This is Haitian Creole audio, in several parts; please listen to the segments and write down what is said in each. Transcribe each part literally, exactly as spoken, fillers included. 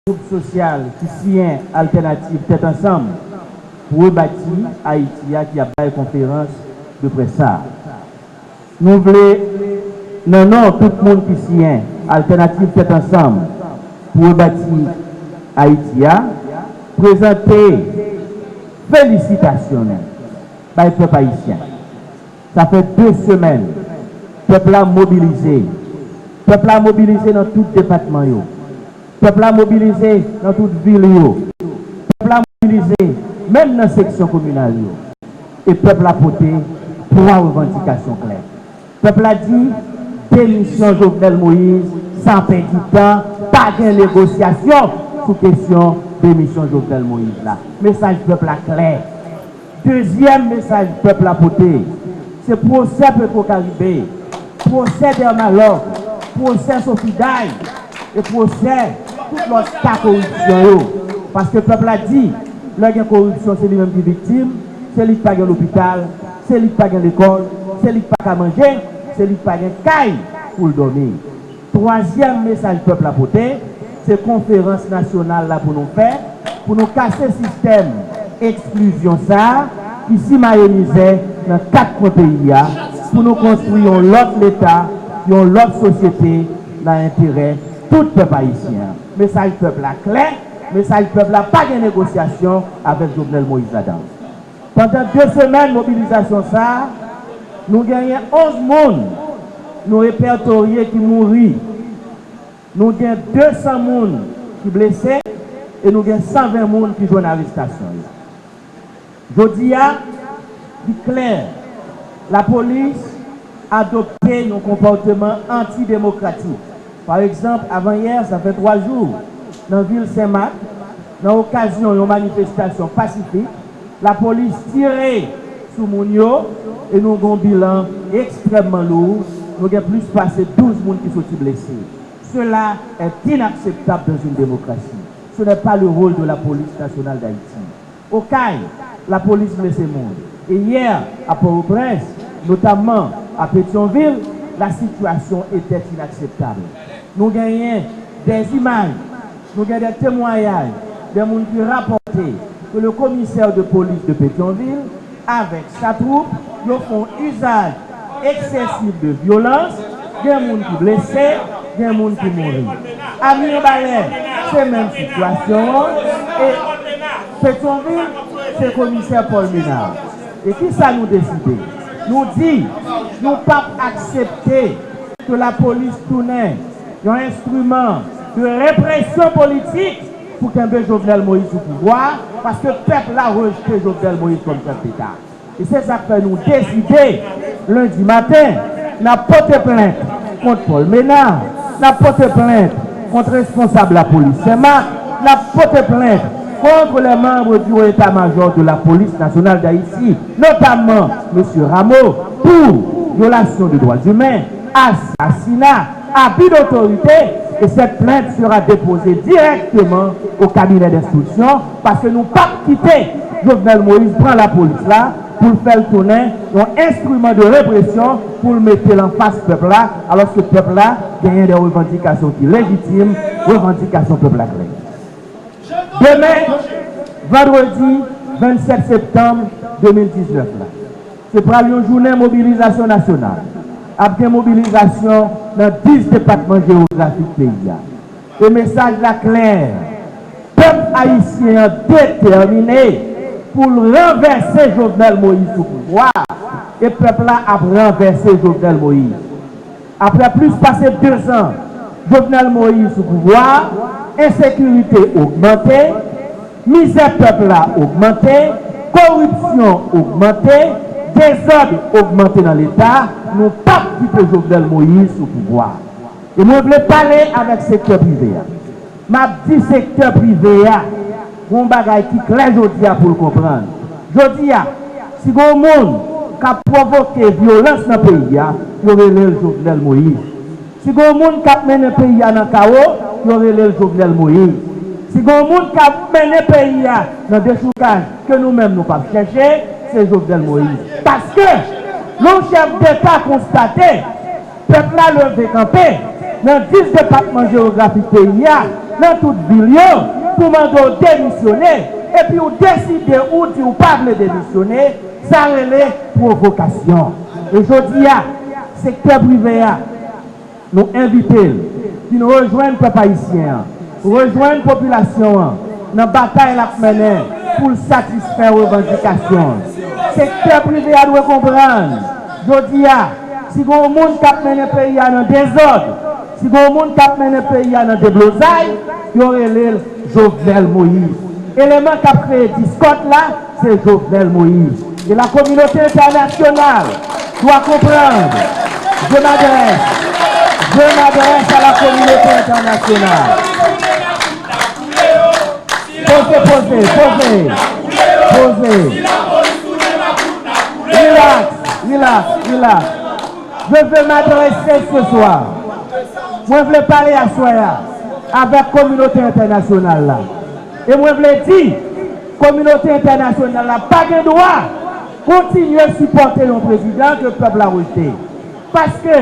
gwoup sosyal ki siyen Altènativ Tèt Ansanm pou Rebati Ayiti a ki ap bay konferans de près sa a. Nou vle, nan non tout moun ki siyen Altènativ Tèt Ansanm pou Rebati Ayiti a, prezante felisitasyon nou bay pèp ayisyen. Sa fè de semèn pèp la mobilize. Pèp la mobilize nan tout depatman yo. Pèp la mobilize nan tout vil yo. Pèp la mobilize menm nan seksyon kominal yo. E pèp la pote twa revandikasyon klè. Pèp la di, demisyon Jovenel Moïse, san pèdi tan, pa gen negosyasyon sou kesyon demisyon Jovenel Moïse la. Mesaj pèp la klè. Dezyèm mesaj pèp la pote, se pwosè Petro Caribe, pwosè Dermalog, pwosè Sofiday e pwosè tout lòt ka koripsyon yo. Paske pèp la di, lè gen koripsyon, se li menm ki viktim, se li ki pa gen lopital, se li ki pa gen lekòl, se li ki pa ka manje, se li ki pa gen kay pou l dòmi. Twazyèm mesaj pèp la pote, se konferans nasyonal la pou nou fè, pou nou kase sistèm eksklizyon sa a ki simaye mizè nan kat kwen peyi a, pou nou konstwi yon lòt Leta, yon lòt sosyete nan enterè tout pèp ayisyen an. Mesaj pèp la klè, mesaj pèp la pa gen negosyasyon avèk Jovenel Moïse ladan l. Pandan de semèn mobilizasyon sa a, nou genyen onz moun nou repètorye ki mouri. Nou gen de san moun ki blese e nou gen san ven moun ki jwenn arestasyon yo. Jodi a, li klè, lapolis adopte yon konpòteman antidemokratik. Pa egzanp, avanyè, sa fè twa jou, nan vil Senmak, nan okazyon yon manifestasyon pasifik, lapolis tire sou moun yo e nou gen yon bilan ekstrèmman lou. Nou gen plis pase douz moun ki soti blese. Cela est inacceptable dans une démocratie. Ce n'est pas le rôle de la police nationale d'Haïti. Okay, lapolis blese moun. E yè, a Pòtoprens, notamman a Petyonvil, la situation était inacceptable. Nou genyen des images, nou gen de temwayaj de moun ki rapòte ke le commissaire de police de Pétion-Ville avèk sa twoup, yo fè yon izaj eksesif de vyolans, gen moun ki blese, gen moun ki mouri. Amiens-Balais, se menm sitiyasyon an, e Petyonvil, se komisè Paul Ménard. E kisa nou deside? Nou di, nou p ap aksepte ke lapolis tounen yon enstriman de represyon politik pou kenbe Jovenel Moïse sou pouvwa, paske pèp la rejte Jovenel Moïse kòm chèf deta. E se sa k fè nou deside, lendi maten, n ap pote plent kont Paul Ménard, n ap pote plent kont responsab lapolis Senmak, n ap pote plent contre les membres du haut état-major de la police nationale d'Haïti, notamment Monsieur Rameau, pour violation de droits humains, assassinat, abus d'autorité, et cette plainte sera déposée directement au cabinet d'instruction, paske nou p ap kite Jovenel Moïse pran lapolis la pou l fè l tounen yon enstriman de represyon pou l mete l anfas pèp la, alòske pèp la genyen de revandikasyon ki lejitim, revandikasyon pèp la klè. Demen, vandredi vennsèt septanm de mil diznèf la, se pral yon jounen mobilizasyon nasyonal. Ap gen mobilizasyon nan dis depatman jewografik peyi a. E mesaj la klè, pèp ayisyen an detèmine pou l ranvèse Jovenel Moïse sou pouvwa a. E pèp la ap ranvèse Jovenel Moïse. Apre plis pase de zan Jovenel Moïse sou pouvwa a, ensekirite ogmante, mizè pèp la ogmante, koripsyon ogmante, dezòd ogmante nan Leta. Nou p ap kite Jovenel Moïse sou pouvwa a. E mwen vle pale avèk sektè prive a. M ap di sektè prive a yon bagay ki klè jodi a pou l konprann. Jodi a, si gen yon moun k ap pwovoke vyolans nan peyi a, yo rele l Jovenel Moïse. Si gen yon moun k ap mennen peyi a nan kawo, yo rele l Jovenel Moïse. Si gen yon moun k ap mennen peyi a nan dechoukaj ke nou menm nou p ap chèche, se Jovenel Moïse. Paske, lè yon chèf deta konstate pèp la leve kanpe nan dis depatman jewografik peyi a, nan tout vil yo pou mande w demisyone, epi w deside ou di w pa vle demisyone, sa rele pwovokasyon. E jodi a, sektè prive a, nou envite l vin rejwenn pèp ayisyen an, rejwenn popilasyon an nan batay l ap mennen pou l satisfè revandikasyon l. Sektè prive a dwe konprann, jodi a, si gen yon moun k ap mennen peyi a nan dezòd, si gen yon moun k ap mennen peyi a nan deblozay, yo rele l Jovenel Moïse. Eleman k ap kreye diskòd la, se Jovenel Moïse. E la kominote entènasyonal dwa konprann. Je m'adresse, je m'adresse à la communauté internationale. Poze, poze, poze, poze. Relax, relax, relax. Je veux m'adresser ce soir. Mwen vle pale aswè a avèk kominote entènasyonal la. E mwen vle di, kominote entènasyonal la pa gen dwa kontinye sipòte yon prezidan ke pèp la rejte. Paske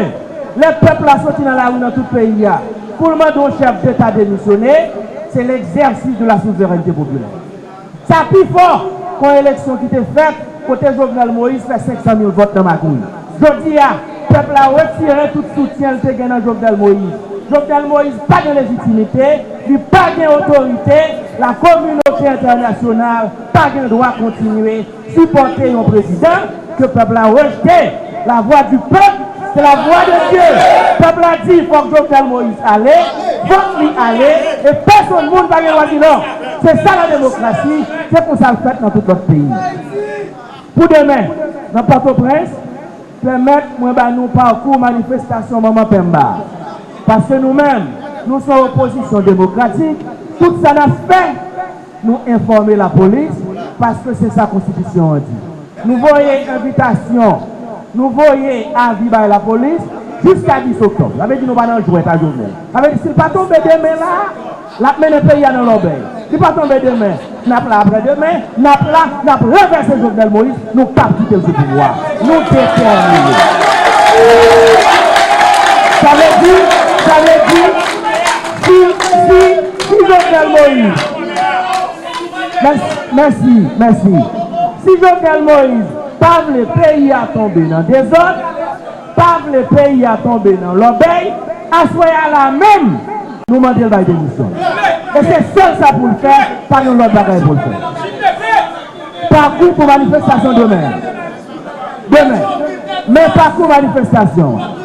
lè pèp la soti nan lari nan tout peyi a pou l mande yon chèf deta demisyone, se l'exercice de la souveraineté populaire. Sa pi fò ke yon eleksyon ki te fèt kote Jovenel Moïse fè senk san mil vòt nan Makout. Jodi a, pèp la retire tout soutyen l te gen nan Jovenel Moïse. Jovenel Moïse pa gen lejitimite, li pa gen otorite, la kominote entènasyonal pa gen dwa kontinye sipòte yon prezidan ke pèp la rejte. La voix du peuple, c'est la voix de Dieu. Pèp la di fòk Jovenel Moïse ale, fòk li ale, e pèsonn moun pa gen dwa di non. Se sa la demokrasi, se konsa l fèt nan tout lòt peyi. Pou demen, nan Pòtoprens, pèmèt mwen ba nou pakou manifestasyon Manman Pemba. Paske nou menm, nou se yon opozisyon demokratik, tout sa n ap fè, nou enfòme lapolis, paske se sa konstitisyon an di. Nou voye envitasyon, nou voye avi bay lapolis jiska dis oktòb. Sa vle di nou pa nan jwèt a Jovenel. Sa vle di si l pa tonbe demen la, l ap mennen peyi a nan lòbèy. Li pa tonbe demen, n ap la aprè demen, n ap la, n ap ranvèse Jovenel Moïse, nou p ap kite l sou pouvwa. Nou detèmine. Sa vle di, sa vle di, si, si, si Jovenel Moïse, mèsi, mèsi, mèsi. Si Jovenel Moïse pa vle peyi a tonbe nan dezòd, pa vle peyi a tonbe nan lòbèy, aswè a la menm, nou mande l bay demisyon. E se sèl sa pou l fè, pa gen lòt bagay pou l fè. Pakou pou manifestasyon demen an. Demen. Men pakou manifestasyon an.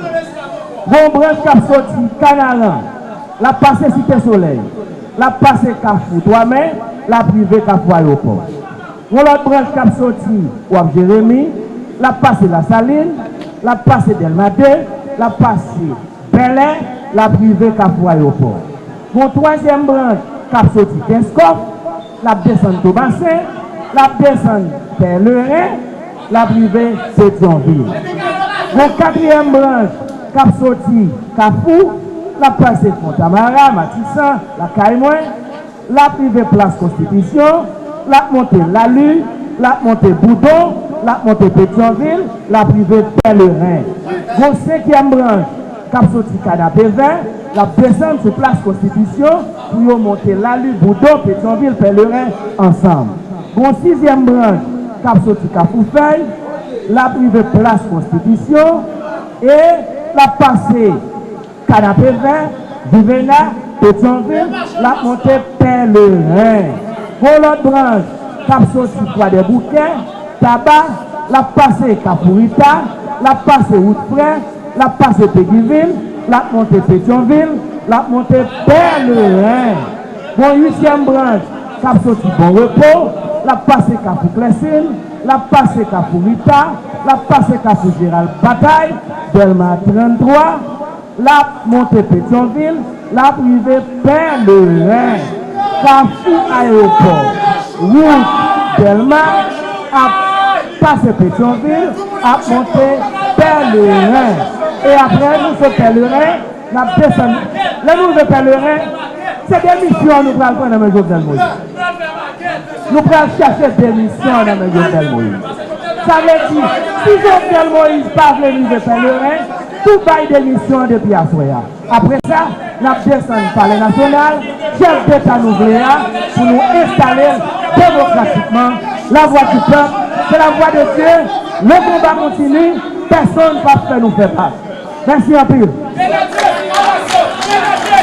Gon branch k ap soti Kanaran, l ap pase Site Solèy, l ap pase Kafou Twa Men, l ap rive Kafou Ayewopò. Yon lòt branch k ap soti Waf Jeremi, l ap pase Lasalin, l ap pase Dèlma de, l ap pase Bèlè, l ap rive Kafou Ayewopò. Yon twazyèm branch k ap soti Kenskòf, l ap desann Tomasen, l ap desann Pèleren, l ap rive Petyonvil. Yon katriyèm branch k ap soti Kafou, l ap pase Fontamara, Matisan, lakay mwen, l ap rive Plas Konstitisyon, l ap monte Lali, l ap monte Boudon, l ap monte Petyonvil, l ap rive Pèleren. Gon senkyèm branch k ap soti Kanapevè, l ap desann sou Plas Konstitisyon pou yo monte Lali, Boudon, Petyonvil, Pèleren ansanm. Gon sizyèm branch k ap soti Kafou Fèy, l ap rive Plas Konstitisyon e l ap pase Kanapevè, Juvena, Petyonvil, l ap monte Pèleren. Gon lòt branch k ap soti Kwadèboukè, Taba, l ap pase Kafou Rita, l ap pase Wout Frè, l ap pase Pegivil, l ap monte Petyonvil, l ap monte Pèleren. Gon uityèm branch k ap soti Bon Repo, l ap pase Kafou Klèsin, l ap pase Kafou Rita, l ap pase Kafou Jeral Batay, Dèlma tranntwa, l ap monte Petyonvil, l ap rive Pèleren, Kafou Ayewopò, wout Dèlma, ap pase Petyonvil, ap monte Pèleren. E apre nou sot Pèleren, n ap desann. Lè nou rive Pèleren, se demisyon nou pral pran nan men Jovenel Moïse. Nou pral chèche demisyon nan men Jovenel Moïse. Sa vle di, si Jovenel Moïse pa vle rive Pèleren, Ou bay demisyon depi aswè a. Apre sa, n ap desann Palè Nasyonal, chèf deta nou vle a, pou nou enstale l demokratikman. Lavwa di pèp, se lavwa de Dye. Le konba kontini, pèsonn p ap fè nou fè pa. Mèsi anpil.